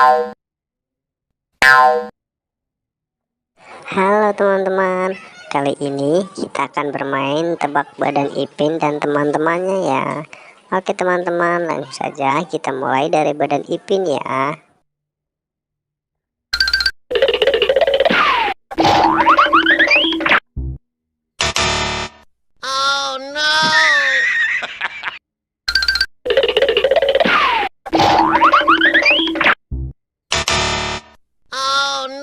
Halo teman-teman, kali ini kita akan bermain tebak Badan Ipin dan teman-temannya ya. Oke teman-teman, langsung saja kita mulai dari Badan Ipin ya. Oh no! Oh no!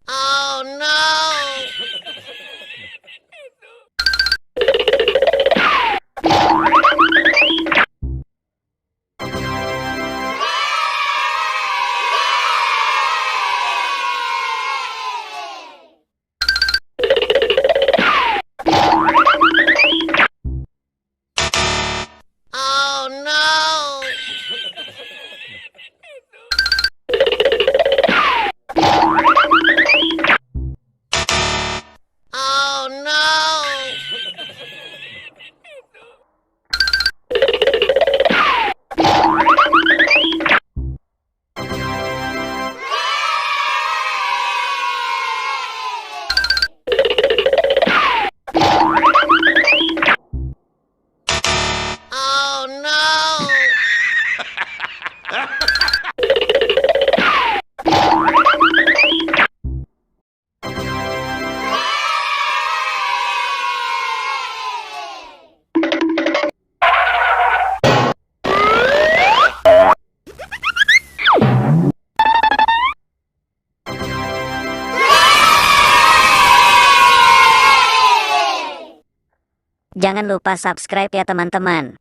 Oh no! Oh no! Oh no! Oh no! Jangan lupa subscribe ya teman-teman.